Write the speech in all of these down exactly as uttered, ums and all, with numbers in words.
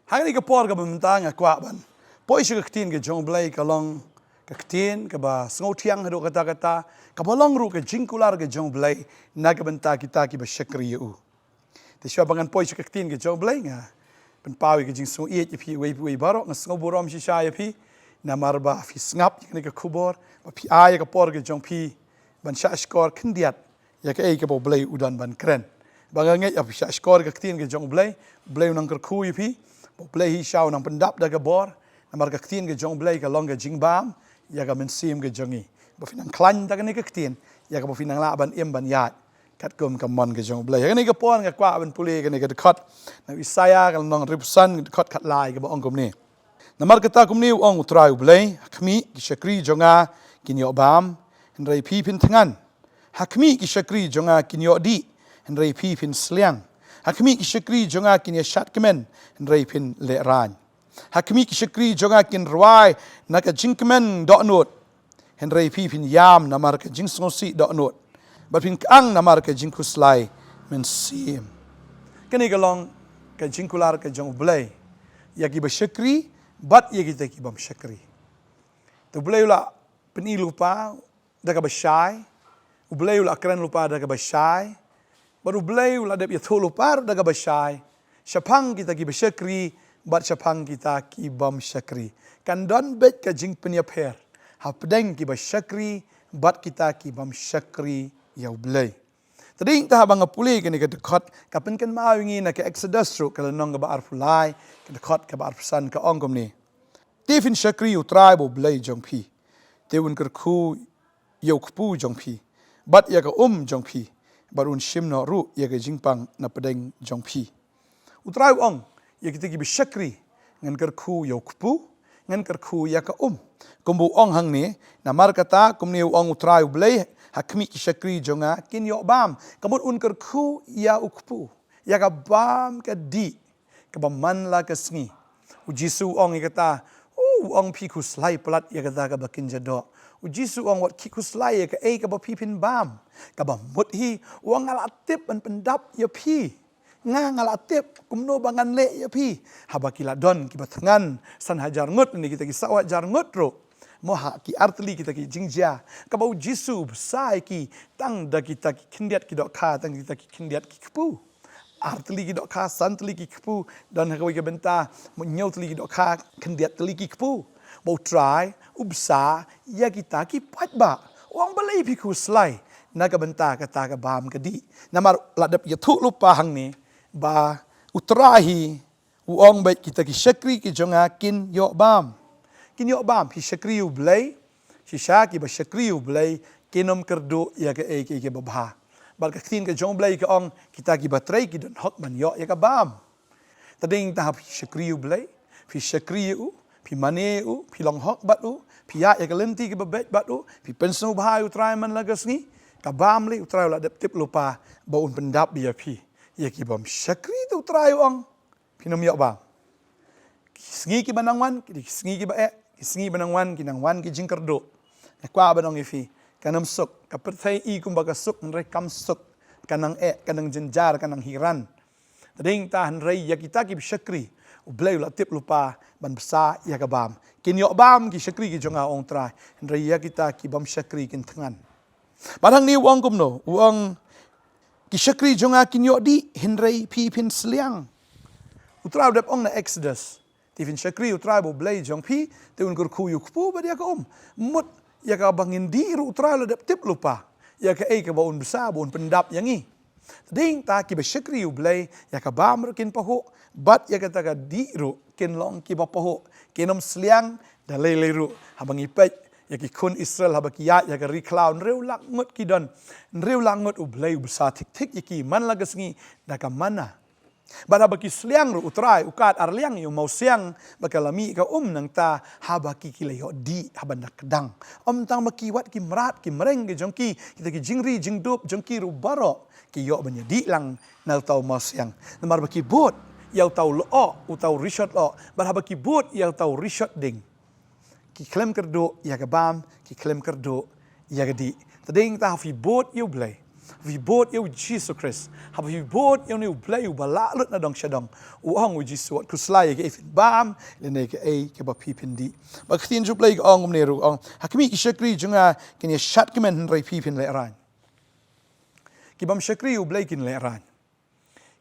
Ha kane ka por kaba mynta nga kwah ban poi sha ka ktien ka jong U Blei, ka long ka ktien kaba sngewthiang haduh katta katta, kaba long ruh ka jingkular ka jong U Blei na ka bynta kita kiba shakri ïa u. Te shuwa ba ngan poi sha ka ktien ka jong U Blei, nga pynpaw ïa ka jingsngewbha ïa phi uwei pa uwei baroh. Nga sngewburom shisha ïa phi namar ba phi sngap ïa kane ka khubor, ba phi ai ïa ka por ka jong phi ban shahshkor khyndiat ïa kaei kaba U Blei u don ban kren. Ba nga ngeit ïa phi shahshkor ka ktien ka jong U Blei, U Blei u nang kyrkhu ïa phi, ba U Blei hi shisha u nang pyndap da ka bor. Namar ka ktien ka jong U Blei ka long ka jingbam ïa ka mynsiem ka jong ngi, ba phin nang khlaiñ da kane ka ktien, ïa kaba phin nang lah ban im ban ïaid katkum ka mon ka jong U Blei. Ha kane ka por nga kwah ban pule kane ka dkhot na Isaïah ka lynnong hynriewphew san, dkhot khatlai, kaba ong kumne: Namar kata kumne u ong U Trai U Blei: Ha khmih, ki shakri jong nga kin ïoh bam, hynrei phi phin thngan. Ha khmih, ki shakri jong nga kin ïoh dih, hynrei phi phin sliang. Ha khmih, ki shakri jong nga kin ïa shad kmen, hynrei phin lehraiñ. Ha khmih, ki shakri jong nga kin rwai na ka jingkmen dohnud, hynrei phi phin ïam namar ka jingsngewsih dohnud, bad phin kyang namar ka jingkhuslai mynsiem. Kane ka long ka jingkular ka jong U Blei ïa kiba shakri bad ïa kita ki bym shakri. Te U Blei u la pyni lypa da kaba shai, U Blei u la kren lypa da kaba shai, bad U Blei u la dep ïathuh lypa ruh da kaba shai shaphang kita kiba shakri bad shaphang kita ki bym shakri. Kan don beit ka jingpynïapher hapdeng kiba shakri bad kita ki bym shakri ïa U Blei. Te dei tang haba nga pule kane ka dkhot, ka pynkynmaw ïa ngi na ka Exodus ruh ka lynnong kaba arphew lai, ka dkhot kaba arphew san, ka ong kumne: Te phin shakri ïa U Trai ba U Blei jong phi, te un kyrkhu ïa u kpu jong phi bad ïa ka um jong phi, bad un shim noh ruh ïa ka jingpang na pdeng jong phi. U Trai u ong ïa kita kiba shakri: Ngan kyrkhu ïa u kpu, ngan kyrkhu ïa ka um. Kumba u ong hangne: Namar kata kumne u ong U Trai U Blei: Ha khmih, ki shakri jong nga kin ïoh bam. Ka mut un kyrkhu ïa u kpu, ïa ka bam ka dih kaba man la ka sngi. U Jisu u ong ïa kata, u ong: Phi khuslai palat ïa kata kaba kynja doh. U Jisu u ong: Wat khih khuslai ïa kaei kaba phi phin bam. Kaba mut hi, u ong: Nga la tip ban pyndap ïa phi. Nga, nga la tip kumno ba ngan leh ïa phi. Haba ki la don kiba thngan san hajar ngut ne kita ki saw hajar ngut ruh, mo, ha ki artylli kita ki jingjia, kaba U Jisu u bsa ïa ki tang da kita ki khyndiat ki dohkha, tang kita ki khyndiat ki kpu. Artylli ki dohkha, santylli ki kpu, don ha kawei ka bynta, mo, hynñiewtylli ki dohkha, khyndiattylli ki kpu. Ba U Trai u bsa ïa kita ki paidbah. U ong: Balei phi khuslai na ka bynta kata ka bam ka dih? Namar la dep ïathuh lypa hangne ba U Trai hi u ong beit kita ki shakri ki jong nga kin ïoh bam. Kin ïoh bam. Phi shakri U Blei, shisha kiba shakri U Blei kin ym kyrduh ïa kaei kaei kaba bha. Bad ka ktien ka jong U Blei ka ong: Kita kiba trei ki don hok ban ïoh ïa ka bam. Te dei tang haba phi shakri U Blei, phi shakri ïa u, phi mane ïa u, phi long hok bad u, phi ïaid ïa ka lynti kaba beit bad u, phi pynsngewbha ïa U Trai man la ka sngi, ka bam lei, U Trai u la dep tip lypa ba un pyndap ïa phi. Ïa ki bym shakri te U Trai u ong: Phin ym ïoh bam. Ki sngi kiba nang wan ki dei ki sngi kiba eh, ki sngi ba nang wan ki nang wan ki jingkyrduh. Nga kwah ban ong ïa phi, kan ym suk, ka pyrthei i kumba ka suk, hynrei kam suk, ka nang eh, ka nang jynjar, ka nang hiran. Te dei tang, hynrei ïa kita kiba shakri, U Blei u la tip lypa ban bsa ïa ka bam. Kin ïoh bam ki shakri ki jong nga, ong U Trai, hynrei ïa kita ki bym shakri kin thngan. Bad hangne u ong kumno? U ong: Ki shakri jong nga kin ïoh dih, hynrei phi phin sliang. U Trai u dep ong na Exodus: Te phin shakri ïa U Trai ba U Blei jong phi, te un kyrkhu ïa u kpu bad ïa ka um. Mut ïa kaba ngin dih ruh U Trai u la dep tip lypa ïa kaei kaba un bsa ba un pyndap ïa ngi. Te dei tang, kiba shakri U Blei, ïa ka bam ruh kin pahuh, bad ïa kata ka dih ruh kin long kiba pahuh. Kin ym sliang da lei lei ruh. Haba ngi peit ïa ki khun Israel haba ki ïaid ïa ka ri khlaw, hynriew lak ngut ki don. Hynriew lak ngut U Blei u bsa thik thik ïa ki man la ka sngi da ka manna. Bad haba ki sliang ruh, U Trai u kad ar liang ïa u mawsiang ba ka la mih ka um. Nangta haba ki, ki la ïoh dih ha ban da kdang. Ym tang ma ki, wat ki mrad ki mreng ki jong ki, kita ki jingri jingdup jong ki ruh baroh ki ïoh ban ïa dih lang na uta u mawsiang. Namar ba ki bud ïa uta u lyoh, uta u rishot lyoh. Bad haba ki bud ïa uta u rishot ding, ki khlem kyrduh ïa ka bam, ki khlem kyrduh ïa ka dih. Te dei tang, haba phi bud ïa U Blei, Phi bud ïa u Jisu Khrist. Haba phi bud ïa une u Blei uba lah lut na dong sha dong, u ong u Jisu, wat khuslai ïa kaei phin bam, lane kaei kaba phi pyndih. Bad ka ktien jong u Blei ka ong kumne ruh, ong, ha khmih, ki shakri jong nga kin ïa shad kmen, hynrei phi phin lehraiñ. Ki bym shakri ïa u Blei kin lehraiñ.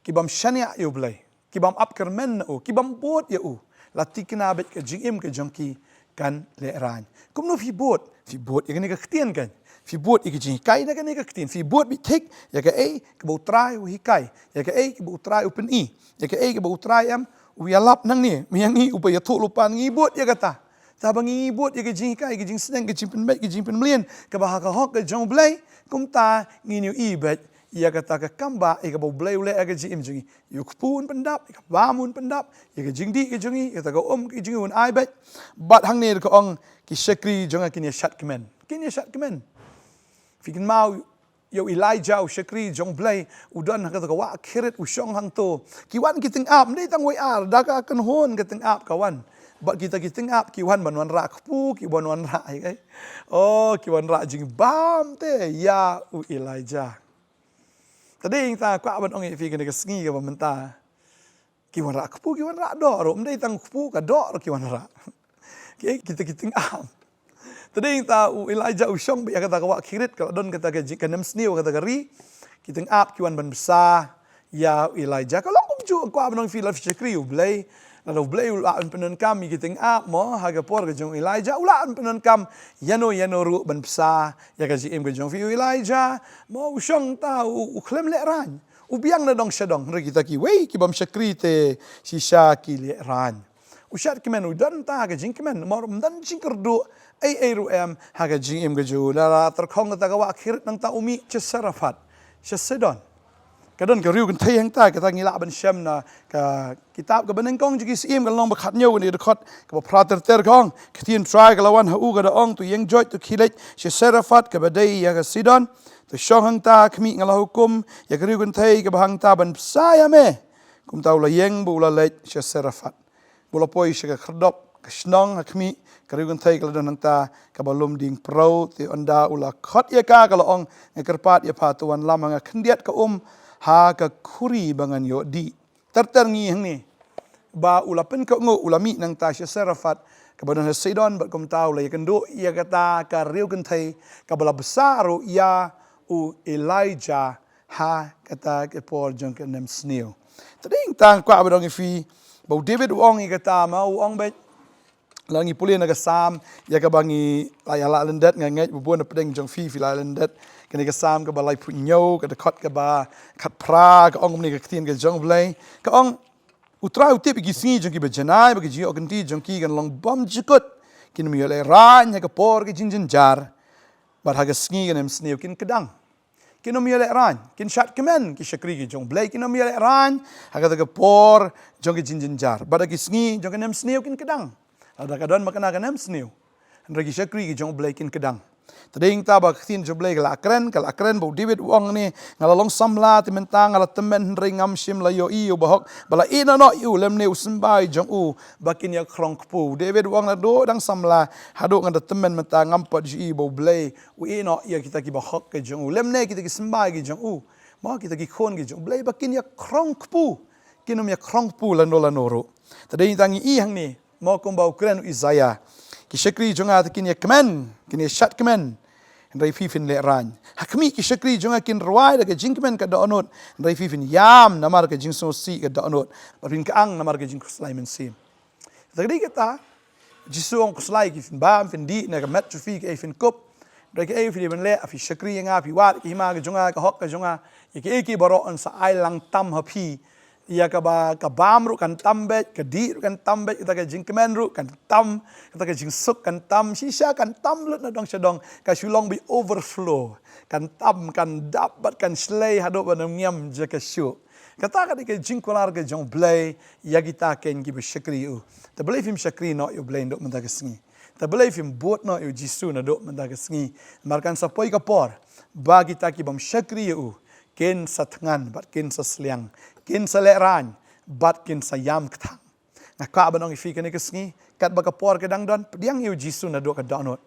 Ki bym shaniah ïa u Blei, ki bym ap kyrmen na u, ki bym bud ïa u, la thikna beit ka jingim ka jong ki kan lehraiñ. Kumno phi bud? Phi bud ïa kane ka ktien kan. Phi bud ïa ka jinghikai na kane ka ktien. Phi bud beit thik ïa kaei kaba u Trai u hikai, ïa kaei kaba u Trai u pyni, ïa kaei kaba u Trai em u ïalap nangne. Me ïa ngi uba ïathuhlypa, ngi bud ïa kata. Te haba ngi bud ïa ka jinghikai, ka jingsneng, ka jingpynbeit, ka jingpynmlien kaba ha ka hok ka jong u Blei, kumta ngin ïohi beit ïa kata ka kam ba, ïa kaba u Blei u leh ha ka jingim jong ngi. Ïa u kpu un pyndap, ïa ka bam un pyndap, ïa ka jingdih ka jong ngi, ïa kata ka um ka jong ngi un ai beit. Bad hangne ka ong, ki shakri jong nga kin ïa shad kmen. Kin ïa shad kmen. Phi kynmaw ïa u Elijah, u shakri jong u Blei, u don ha kata ka wah khirit, u shong hangto. Ki wan ki tyngab, ym dei tang wei ar, da ka kynhun ka tyngab ka wan. Bad kita ki tyngab ki wan ban wanrah kpu, ki wan wanrah, ïa kaei? Oh, ki wanrah jingbam te ïa u Elijah. Te dei hangta kwah ban ong ïa phi kane ka sngi kaba mynta. Ki wanrah kpu, ki wanrah doh ruh, ym dei tang kpu, ka doh ruh ki wanrah. Ki, kita ki tyngab. Te dei hangta u Elijah u shong beit ha kata ka wah khirit, ka la don kata ka ji-, ka nemsniew ha kata ka ri. Ki tyngab ki wan ban bsa ïa u Elijah. Ka long kumjuh, kwah ban ong ïa phi, la phi shakri ïa u Blei, lada u Blei u lah ban pyndonkam ïa ki tyngab mo, ha ka por ka jong u Elijah u lah ban pyndonkam ïano ïano ruh ban bsa ïa ka jingim ka jong phi. U Elijah mo, u shong ta, u, u khlem lehraiñ. U biang na dong sha dong, hynrei kita kiwei ki bym shakri te shisha ki lehraiñ. U shad kmen, u don ta ka jingkmen, namar ym don jingkyrduh ei ei ruh em ha ka jingim ka jong u. La la tyrkhong kata ka wah khirit, nangta u mih sha Sarephath, sha Sidon. Ka don ka riew kynthei hangta, kata ngi lah ban shem na ka kitab kaba nyngkong jong ki Syiem, ka lynnong ba khathynñiew, kane ka dkhot kaba phra ter ter, ka ong, ka ktien Trai ka la wan ha u, ka da ong, to ïeng joit, to khie leit sha Sarephath kaba dei ïa ka Sidon, to shong hangta. Khmih, nga la hukum ïa ka riew kynthei kaba hangta ban bsa ïa me. Kumta u la ïeng bad u la leit sha Sarephath. Bad u la poi sha ka khyrdop ka shnong. Ha khmih, ka riew kynthei ka la don hangta kaba lum dieng pyrthei. Te ynda u la khot ïa ka, ka la ong, nga kyrpad ïa pha, to wanlam ha nga, khyndiat ka um ha ka khuri ba ngan ïoh dih. Ter ter ngi hangne ba u la pynkohnguh, u la mih nangta sha Sarephath kaba don ha Sidon, bad kumta u la ïakynduh ïa kata ka riew kynthei kaba la bsa ruh ïa u Elijah ha kata ka por jong ka nemsniew. Te dei hangta kwah ban ong ïa phi ba u David u ong ïa kata, ma u ong beit, la ngi pule na ka Salm ïa kaba ngi la ïa lah lyndet, nga ngeit ba bun na pdeng jong phi phi la lyndet. Kane ka Salm kaba laiphew hynñiew, ka dkhot kaba khatphra, ka ong kumne ka ktien ka jong u Blei. Ka ong, u Trai u tip ïa ki sngi jong kiba janai, bad ka jingïoh kynti jong ki kan long bymjukut. Kin ym ïalehrain ha ka por ka jingjynjar, bad ha ka sngi ka nemsniew kin kdang. Kin ym ïalehrain, kin shad kmen ki shakri ki jong u Blei, kin ym ïalehrain ha kata ka por jong ka jingjynjar, bad ha ki sngi jong ka nemsniew kin kdang. Lada ka don ma kane ka nemsniew, hynrei ki shakri ki jong u Blei kin kdang. Te dei hangta ba ka ktien jong u Blei ka la kren, ka la kren, ba u David u ong ne, nga la long samla, te mynta nga la tymmen, hynrei ngam shym la ïohi ïa u bahok ba la ïehnoh noh ïa u, lymne u symbai jong u ba kin ïa khrong kpu. U David u ong, naduh dang samla haduh nga da tymmen mynta, ngam pat ju ïohi ba u Blei u ïehnoh ïa kita ki bahok ki jong u, lymne kita ki symbai ki jong u, ma kita ki khun ki jong u Blei ba kin ïa khrong kpu, kin ym ïa khrong kpu lano lano ruh. Te dei hangta ngi i hangne, ma kumba u kren u Isaiah, ki shakri jong nga te kin ïa kmen, kin ïa shad kmen, hynrei phi phin lehraiñ. Ha khmih, ki shakri jong nga kin rwai da ka jingkmen ka dohnud, hynrei phi phin ïam namar ka jingsngewsih ka dohnud, bad phin kyang namar ka jingkhuslai mynsiem. Te ka dei kata, Jisu u ong, khuslai, ki phin bam, phin dih na ka met jong phi, kaei phin kup. Hynrei kaei phi dei ban leh, phi shakri ïa nga, phi wad ka hima ka jong nga, ka hok ka jong nga, ïa kaei kaei baroh yn sa ai lang tam ha phi. Ïa kaba ka bam ruh kan tam beit, ka dih ruh kan tam beit, kata ka jingkmen ruh kan tam, kata ka jingsuk kan tam, shisha kan tam lut na dong sha dong, ka shu long ba overflow. Kan tam, kan dap bad kan shlei haduh ban ym ngiam jaka shuh. Kata ka dei ka jingkular ka jong u Blei ïa kita kein kiba shakri ïa u. Te balei phim shakri noh ïa u Blei naduh mynta ka sngi? Te balei phim bud noh ïa u Jisu naduh mynta ka sngi? Namar kan sa poi ka por ba kita ki bym shakri ïa u kin sa thngan bad kin sa sliang, kin sa lehraiñ bad kin sa ïam kthang. Nga kwah ban ong ïa phi kane ka sngi, katba ka por ka dang don, pdiang ïa u Jisu naduh ka dohnud.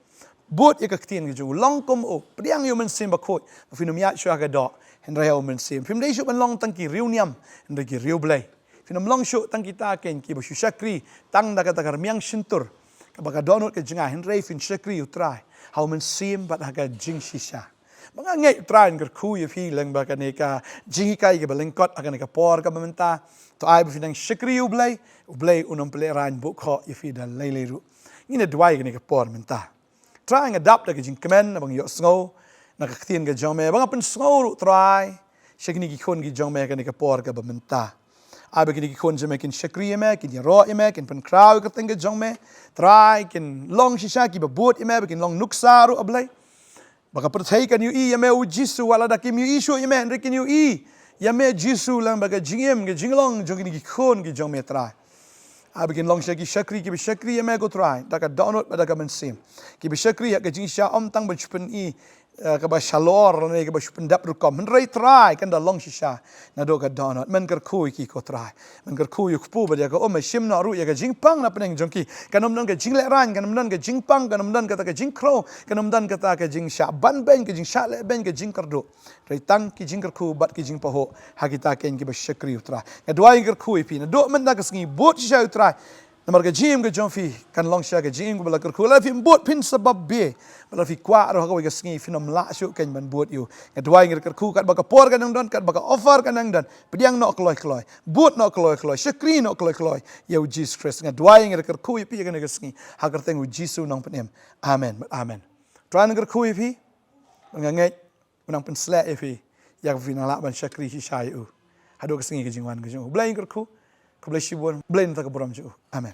Bud ïa ka ktien ka jong u, long kum u, pdiang ïa u Mynsiem Bakhuid, ba phin ym ïaid shuh ha ka doh hynrei ha u mynsiem. Phim dei shuh ban long tang ki riewniam hynrei ki riewblei. Phin ym long shuh tang kita kein kiba shu shakri tang da kata ka rmiang shyntur kaba ka dohnud ka jngai, hynrei phin shakri ïa u Trai ha u mynsiem bad ha ka jingshisha. Ba nga ngeit u Trai un kyrkhu ïa phi lyngba kane ka jinghikai kaba lyngkot ha kane ka por kaba mynta. To ai ba phin nang shakri ïa u Blei, u Blei un ym pynlehraiñ buh khoh ïa phi da lei lei ruh. Ngin ïa duwai kane ka por mynta. Trai, nga dap da ka jingkmen ba nga ïohsngew na ka ktien ka jong me, ba nga pynsngew ruh Trai sha kine ki khun ki jong me kane ka por kaba mynta. Ai ba kine ki khun jong me kin shakri ïa me, kin ïaroh ïa me, kin pynkhraw ïa ka kyrteng ka jong me. Trai, kin long shisha kiba bud ïa me, ba kin long nuksa ruh, A Blei. Ba ka pyrthei kan ïohi ïa me, U Jisu, wat lada kim ïohi shuh ïa me hynrei kin ïohi ïa me Jisu lyngba ka jingim, ka jinglong jong kine ki khun ki jong me Trai. Ai ba kin long shisha ki shakri kiba shakri ïa me, ko Trai, da ka dohnud bad da ka mynsiem. Kiba shakri ha ka jingshisha, ym tang ban shu pyni, eh, kaba shalor lane kaba shu pyndap rukom, hynrei Trai, kan da long shisha naduh ka dohnud. Men kyrkhu ïa ki, ko Trai. Men kyrkhu ïa u kpu bad ïa ka um, shim noh ruh ïa ka jingpang na pdeng jong ki. Kan ym don ka jinglehraiñ, kan ym don ka jingpang, kan ym don kata ka jingkhrew, kan ym don kata ka jingshah banbeiñ, ka jingshah lehbeiñ, ka jingkyrduh. Hynrei tang ki jingkyrkhu bad ki jingpahuh ha kita kein kiba shakri, U Trai. Nga duwai, nga kyrkhu ïa phi, naduh mynta ka sngi, bud shisha, U Trai. Namar ka jingim ka jong phi kan long shisha ka jingim kaba la kyrkhu. Lada phim bud, phin sa bapher. Bad lada phi kwah ruh, ha kawei ka sngi phin ym lah shuh kein ban bud ïa u. Nga duwai, nga kyrkhu, katba ka por ka nang don, katba ka offer ka nang don, pdiang noh kloi kloi, bud noh kloi kloi, shakri noh kloi kloi ïa U Jisu Khrist. Nga duwai, nga kyrkhu ïa phi ha kane ka sngi ha ka kyrteng U Jisu Nongpynim. Amen. Amen. Trai un kyrkhu ïa phi. Nga ngeit u nang pynsleh ïa phi ïa kaba phi nang lah ban shakri shisha ïa u haduh ka sngi ka jingwan ka jong u. Blei un kyrkhu. Khublei shibun. Blei un da ka burom jong u. Amen.